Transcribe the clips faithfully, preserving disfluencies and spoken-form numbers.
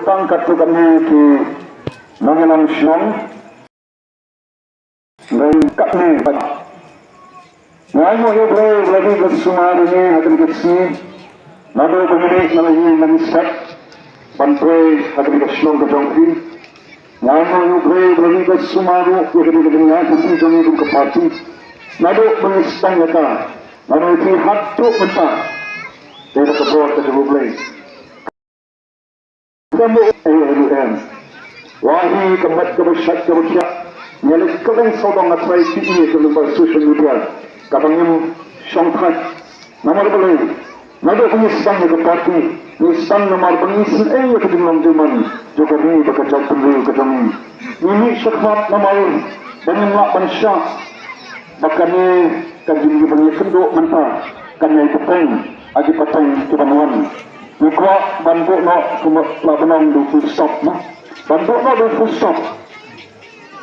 Tang katto katne ki nongïalam shnong. Ngan katne ba. Nga ai nguh ïa U Blei ba la dei ba sumar ïa ngi ha kane ka sngi. Naduh ba ngi dei na la ïing na la step ban poi ha kane ka shnong ka jong phi. Nga ai nguh ïa U Blei ba la dei ba sumar ruh ïa kane ka jingïaid lynti jong ngi kum ka party. Naduh ba ngi sdang ïa ka, naduh phi haduh mynta. Dei da ka bor ka jong U Blei. Ka mut, eh, eh, eh. Wa hi ka met kaba shait kaba khiah. Nga leit kylleng sawdong nga try phi ïa ka lyngba social media. Kaba ngim shongthait. Namar balei? Naduh ba ngi sdang ïa ka party, ngi sdang namar ba ngi isynei ïa ka jinglong jingman jong ka ri bad ka jaitbynriew ka jong ngi. Ngi mih shakhmat namar ba ngim lah ban shah ba kane ka jingïaid ba ngi kynduh mynta kan ïai bteng ha ki pateng kiban wan. Ngi kwah ban buh noh, kumba la ban ong, da u full stop, mo. Ban buh noh da u full stop.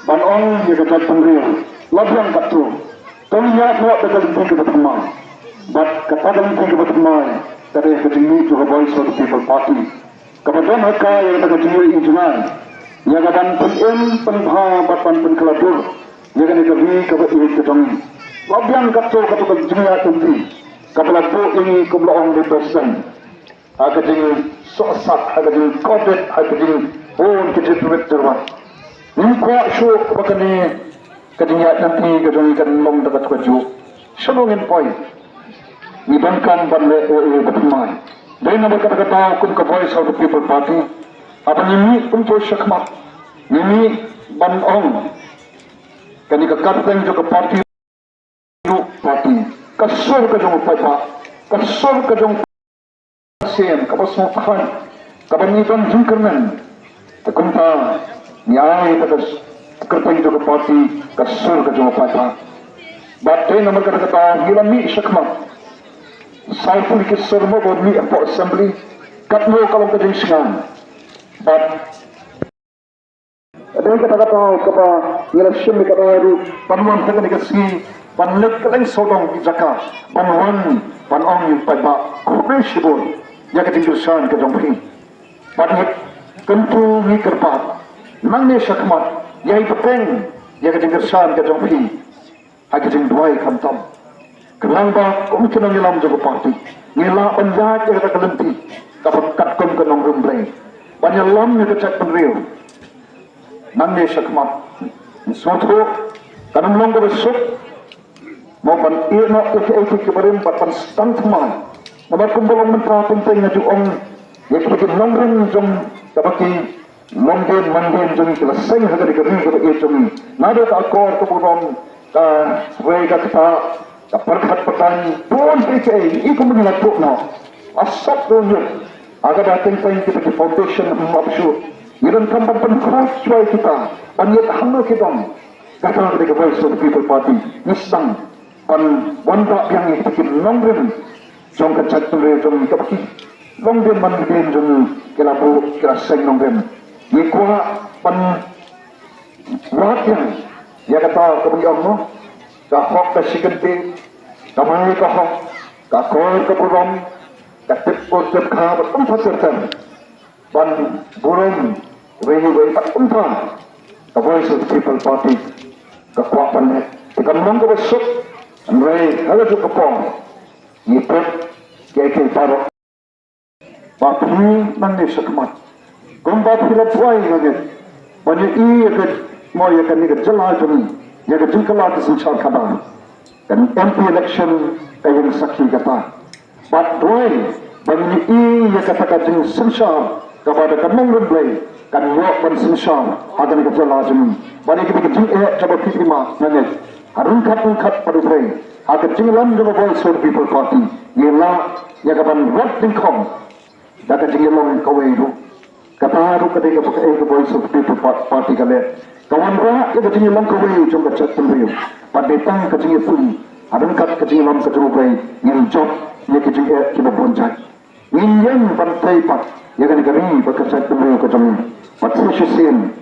Ban ong ïa ka jaitbynriew, la biang katto. To ngin ïaid noh da ka lynti kaba thymmai. Bad kata ka lynti kaba thymmai ka dei ka jingmih jong ka Voice of the People Party. Kaba don ha ka ïa kata ka jingïohi jngai ïa ka ban pynim pynbha bad ban pynkylla dur ïa kane ka ri kaba ïeit ka jong ngi. La biang katto, katto ka jingïaid lynti kaba la buh ïa ngi, kum la ong u President, ha ka jingsohsat, ha ka jingkordit, ha ka jingbun ki jingpynwit jingwan. Ngim kwah shuh ba kane ka jingïaid lynti ka jong ngi kan long da katto katjuh. Shano ngin poi? Ngi donkam ban leh ïa, ïa, ba thymmai. Dei namar kata ka daw kum ka Voice of the People Party, haba ngi mih kumto shakhmat, ngi mih ban ong kane ka kyrteng jong ka party ruh, party, ka sur ka jong u paidbah, ka sur ka jong u seng kaba sngewthuh, kaba ngi don jingkyrmen. Te kumta ngi ai ïa ka kyrteng jong ka party ka sur ka jong u paidbah. Bad dei namar kata ka daw ngi la mih shakhmat. Sawphew ki sur mo ba mih hapoh Assembly, katno ka long ka jingsngew. Bad dei kata ka daw kaba ngi la shim ïa ka daw ruh ban wan ha kane ka sngi, ban leit kylleng sawdong ki jaka, ban wan ban ong ïa u paidbah khublei shibun ïa ka jingkyrshan ka jong phi. Bad ngi kyntu, ngi kyrpad nangne shakhmat, ïai bteng ïa ka jingkyrshan ka jong phi ha ki jingduwai khamtam. Khnang ba kum ki nongïalam jong ka party ngi lah ban ïaid ïa kata ka lynti kaba katkum ka nongrim Blei, ban ïalam ïa ka jaitbynriew. Nangne shakhmat, ngi sngewthuh kan ym long kaba suk mo ban ïeh noh ïa kiei kiei kiba rim bad ban sdang thymmai. Namar kumba long mynta, teng teng nga ju ong ïa kita ki nongrim jong kaba ki longdien mandien jong ngi, ki la seng ha kane ka ri kaba ïeit jong ngi. Naduh ka akor ka burom, ka rei ka ktah, ka pyrkhat pyrthei, bun kiei kiei, i kumba ngi la tuh noh. Asap ruh ñiut. Haba teng teng kita ki foundation ym ap shuh. Ngi donkam ban pynkhuid shuwa ïa kita ban ïeit hangno ki dong. Kata ka dei ka Voice of the People Party. Ngi sdang ban wanrah biang ïa kita ki nongrim jong ka jaitbynriew jong ngi, kaba ki longdien mandien jong ngi ki la buh, ki la seng nongrim. Ngi kwah ban wad biang ïa kata kaba ngi ong mo, ka hok ka shi kyntien, ka mai ka hok, ka kor ka burom, ka tip bor tip kha bad kumta ter ter. Ban burom wei wei bad kumta ka Voice of the People Party ka kwah ban leh. Te kam long kaba suk, hynrei ha kajuh ka por ngi peit kiei kiei baroh. Ba phi nangne shakhmat, kumba phi la duwai, nga ngeit ban ïohi ïa ka, mo, ïa kane ka jylla jong ngi, ïa ka jingkylla ka synshar khadar. Ka M P election ka ïeng sakhi kata. Bad duwai ba ngin ïohi ïa kata ka jingsynshar kaba da ka nongrim Blei kan ïoh ban synshar ha kane ka jylla jong ngi. Bad ïa kane ka jingeh kaba phi phi ma, nga ngeit ha ryngkat ryngkat bad U Blei, ha ka jingïalam jong ka Voice of the People Party, ngi lah ïa ka ban rat dyngkhong da ka jingïalong kawei ruh. Kata ruh ka dei kaba kaei ka Voice of the People Pa-, Party ka leh. Ka wanrah ïa ka jingïalong kawei jong ka jaitbynriew. Bad dei tang ka jingïaseng ha ryngkat ka jingïalam ka jong U Blei ngin jop ïa ki jingeh kiba bun jait. Ngin ïeng ban tei pat ïa kane ka ri bad ka jaitbynriew ka jong ngi. Bad sa shisien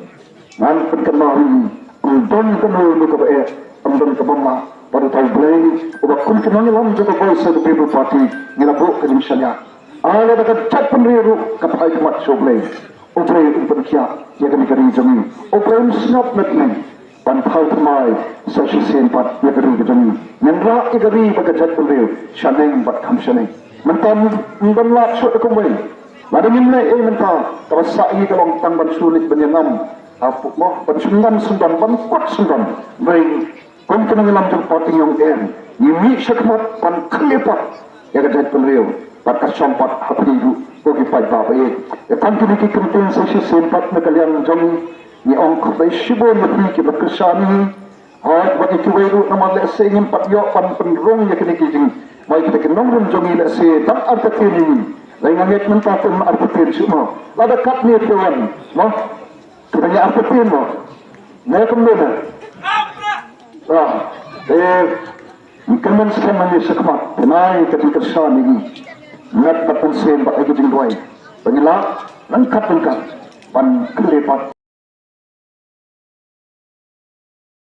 ngan pynkynmaw ïa ngi, ym don kano kano kaba eh, ym don kaba mah, bad uta U Blei uba kum ki nongïalam jong ka Voice of the People Party ngi la buh ka jingshaniah. Ai lada ka jaitbynriew ruh ka phai khmat sha U Blei, U Blei un pynkhiah ïa kane ka ri jong ngi. U Blei un sngap na kane ban thaw thymmai sa shisien pat ïa ka ri ka jong ngi. Ngin rah ïa ka ri bad ka jaitbynriew shaneng bad kham shaneng. Mynta ngim don lad shuh da kumwei. Lada ngim leh ei mynta, kaba sah ïa ngi ka long tang ban shu leit ban ïangam. Hapoh mo ban shu ngam syndon, ban kut syndon. Hynrei kum ki nongïalam jong party ngi ong em, ngi mih shakhmat ban khyllipmat ïa ka jaitbynriew bad ka shong pat ha phi ruh ko ki paidbah ba ïeit. Ïa tang kine ki kyntien sa shisien pat na ka liang jong ngi, ngi ong khublei shibun ïa phi kiba kyrshan ïa ngi. Hooid, wat ïa kiwei ruh namar lehse ngim pat ïoh ban pynrung ïa kine ki jing, ba ïa kita ki nongrim jong ngi lehse dang artatien ïa ngi. Lei nga ngeit mynta te artatien shuh mo. Lada katne te wan mo. Te dang artatien mo. Ne kumno ne? Ah, eh, ngi kynmaw skhem ngi shakhmat, te nai ka jingkyrshan ïa ngi. Ngat bad mynsiem bad ïa ka jingduwai. Ba ngi lah ryngkat ryngkat ban khyllipmat